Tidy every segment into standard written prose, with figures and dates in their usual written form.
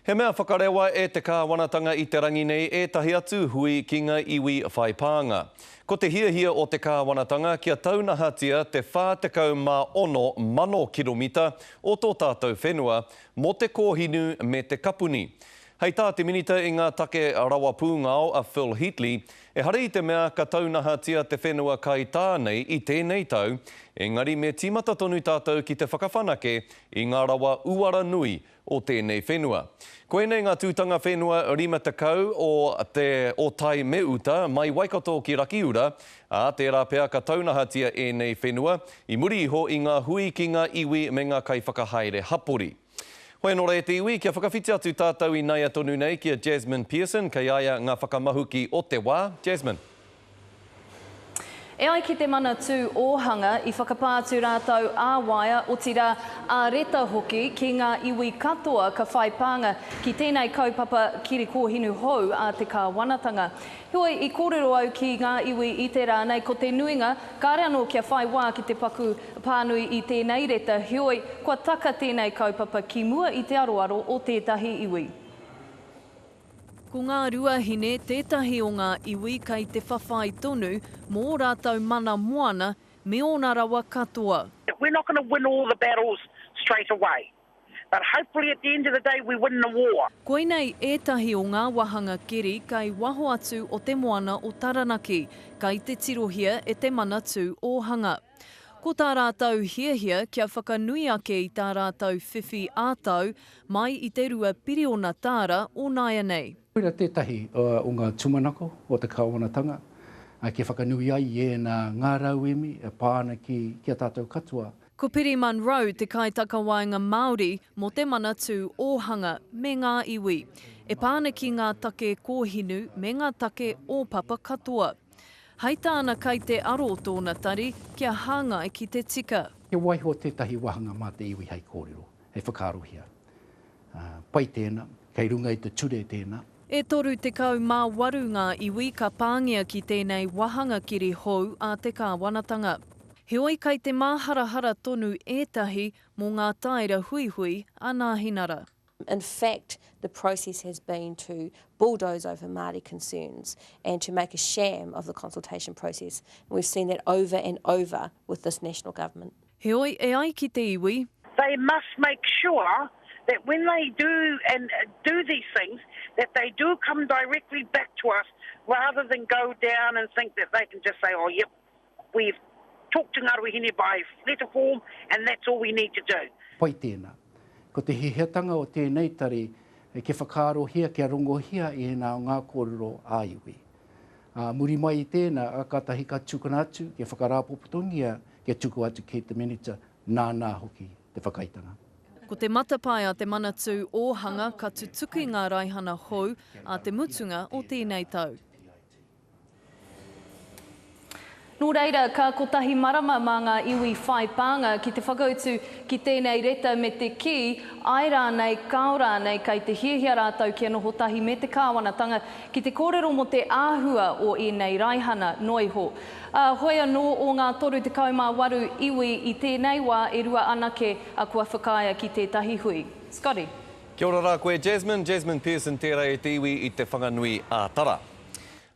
He mea whakarewa e te kāwanatanga i te rangi nei ētahi atu hui ki ngā iwi whai pānga. Ko te hiahia o te kāwanatanga kia taunahatia te 46 kiromita o tō tātou whenua mō te kōhinu me te kapuni. Hei tā te Minita i ngā take rawa pūngao a Phil Heatley, ehara i te mea ka taunahatia te whenua kaitā nei i tēnei tau, engari me tīmata tonu tātou ki te whakawhanake i ngā rawa uara nui o tēnei whenua. Koinei ngā tūtanga whenua 50 o te o tai me uta, mai Waikato ki Rakiura, ā, tērā pea ka taunahatia ēnei whenua i muri iho i ngā hui ki ngā iwi me ngā kaiwhakahaere hapori. Hoi anō rā e te iwi, kia whakawhiti atu tātou inaia tonu nei ki a Jasmine Pearson, kei a ia ngā whakamahuki o te wā. Jasmine. E ai ki te Manatū Ōhanga, i whakapā atu rātou ā-waea, otirā, ā-reta hoki, ki ngā iwi katoa ka whai pānga ki tēnei kaupapa kirikōhinu hou a te kāwanatanga. Heoi, i kōrero au ki ngā iwi i te rā nei, ko te nuinga, kāre anō kia whai wā ki te paku pānui i tēnei reta, heoi, kua taka tēnei kaupapa ki mua i te aroaro o tētahi iwi. Ko Ngā Ruahine tētahi o ngā iwi kei te whawhai tonu mō ō rātou mana moana me ōna rawa katoa. We're not gonna win all the battles straight away but hopefully at the end of the day we win the war. Koinei ētahi o ngā wahanga keri kei waho atu o te moana o Taranaki, kei te tirohia e te Manatū Ōhanga. Ko tā rātou hiahia kia whakanui ake i tā rātou whiwhi ā-tau mai i te 2 piriona tāra o nāianei. Koira tētahi o ngā tūmanako o te kāwanatanga kia whakanui ai i ēnā ngā rauemi e pā ana ki a tātou katoa. Ko Piri Munro te kaitakawaenga Māori mō te Manatū Ōhanga me ngā Iwi, e pā ana ki ngā take kōhinu me ngā take ōpapa katoa. Hei tāna kai te aro tōna tari kia hāngai ki te tika. Kia waiho tētahi wāhanga mā te iwi hei kōrero, hei whakaarohia. Pai tēnā, kei runga i te ture tēnā. E 38 ngā iwi ka pāngia ki tēnei wāhanga kiri hou a te kāwanatanga. Heoi kai te māharahara tonu ētahi mō ngā tāera huihui a Nāhinara. In fact, the process has been to bulldoze over Māori concerns and to make a sham of the consultation process. And we've seen that over and over with this national government. Heoi, e ai ki te iwi. They must make sure that when they do and do these things, that they do come directly back to us rather than go down and think that they can just say, oh, yep, We've talked to Ngaruahine by letter form and that's all we need to do. Pai tēnā. Ko te hiahiatanga o tēnei tari kia whakaarohia, kia rongohia ēnā o ngā kōrero ā-iwi. Ā, muri mai i tēnā, kātahi ka tukuna atu, kia whakarāpopotongia, kia tuku atu ki te Minita, nānā hoki te whakaaetanga. Ko te matapae a te Manatū Ōhanga ka tutuki ngā raihana hou ā te mutunga o tēnei tau. Nō reira, ka kotahi marama mā ngā iwi whai pānga ki te whakautu ki tēnei reta me te kī, āe rānei, kāo rānei kei te hiahia rātou kia noho tahi me te kāwanatanga ki te kōrero mō te āhua o ēnei raihana noa iho. Ā, hoi anō o ngā 38 iwi i tēnei wā e rua anake kua whakaaea ki tētahi hui. Scotty. Kia ora rā koe Jasmine, Jasmine Pearson tērā e te iwi i Te Whanganui a Tara.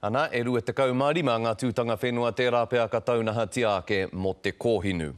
Ana, e 25 ngā tūtanga whenua tērā pea ka taunahatia ake mō te kōhinu.